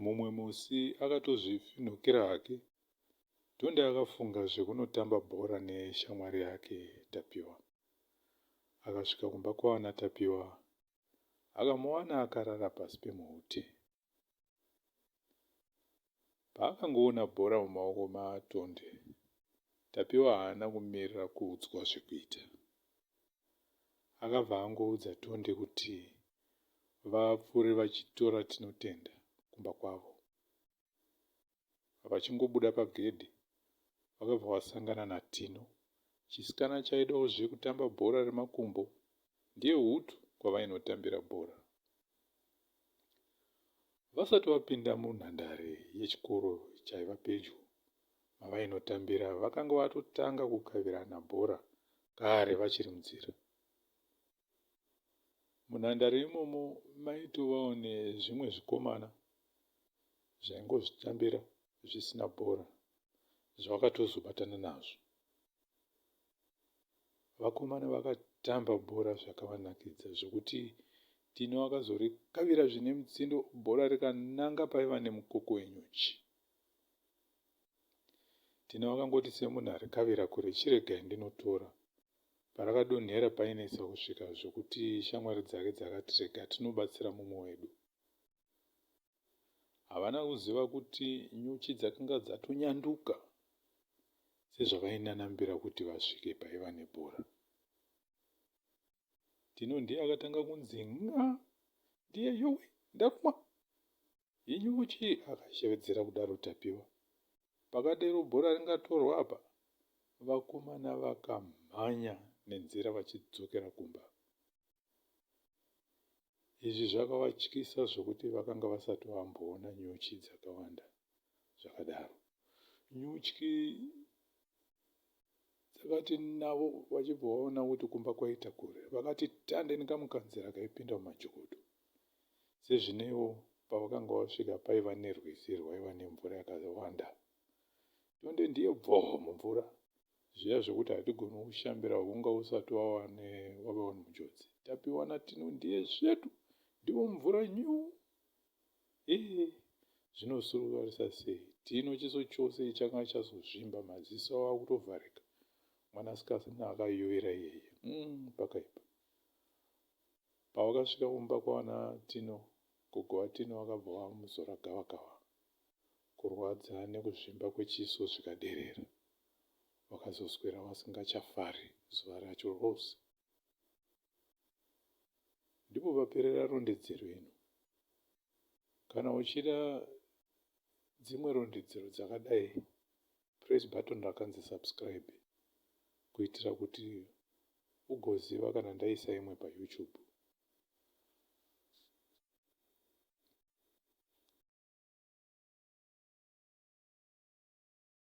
Mumwe musi akatozvifinhukira hake, Tonde akafunga zvekunotamba bhora neshamwari yake Tapiwa. Akasvika kumba kwaana Tapiwa akamuwana akarara pasi pemuhute. Paakangoona bhora mumaoko maTonde, Tapiwa haana kumirira kuudzwa zvekuita. Akabva angoudza Tonde kuti vapfuure vachitora Tinotenda kumba kwavo. Vachingobuda pagedhi, vakabva vasangana naTino, chisikana chaidawo zvekutamba bhora remakumbo ndiye hutu kwavainotambira bhora. Vasati vapinda munhandare yechikoro chaiva pedyo mavainotambira vakanga vatotanga kukavirana bhora kare vachiri munzira. Munhandare imomo maitovawo nezvimwe zvikomana zvaingozvitambira zvisina bhora zvavakatozobatana nazvo. Vakomana vakatamba bhora zvakavanakidza zvekuti Tino akazorikavira zvine mutsindo bhora rikananga paiva nemukoko wenyuchi. Tino akangoti semunhu arikavira kure chiregai ndinotora. Parakadonhera painetsa kusvika zvekuti shamwari dzake dzakati rega tinobatsira mumwe wedu. Havana kuziva kuti nyuchi dzakanga dzatonyanduka sezvavainanambira kuti vasvike paiva nebhora. Tino ndiye akatanga kunzi n'a ndiye yowe ndarumwa inyuchi akashevedzera kudaro Tapiwa. Pakadero bhora ringatorwa apa vakomana vakamhanya nenzira vachidzokera kumba. Izvi zvakavatyisa zvokuti vakanga vasati vamboona nyuchi dzakawanda zvakadaro. Nyuchi dzakati navo vachibva vaona kuti kumba kwaita kure. Vakati tande nekamukanzira kaipinda mumajokodo. Sezvineiwo pavakanga vasvika paiva nerwizi rwaiva nemvura yakawanda. Tonde ndiye bvoo mumvura. Zviya zvekuti hatigoni kushambira hunga usati wawane wava munjodzi. Tapiwa naTino ndiye svetu ndivo mvura nyu. Ee, zvinosuruvarisa sei. Tino chiso chose changa chazozvimba maziso ava kutovharika. Mwanasikana akayuwira iyeye. Pakaipa. Pavakasvika kumba kwana Tino, gogo vaTino vakabva vamuzora gavakava. Kurwadza nekuzvimba kwechiso zvikaderera. Vakazoswera vasingachafari zuva racho rose. Ndipo paperera rondedzero ino. Kana uchida dzimwe rondedzero dzakadai, press button rakanzi subscribe kuitira kuti ugoziva kana ndaisa imwe paYouTube.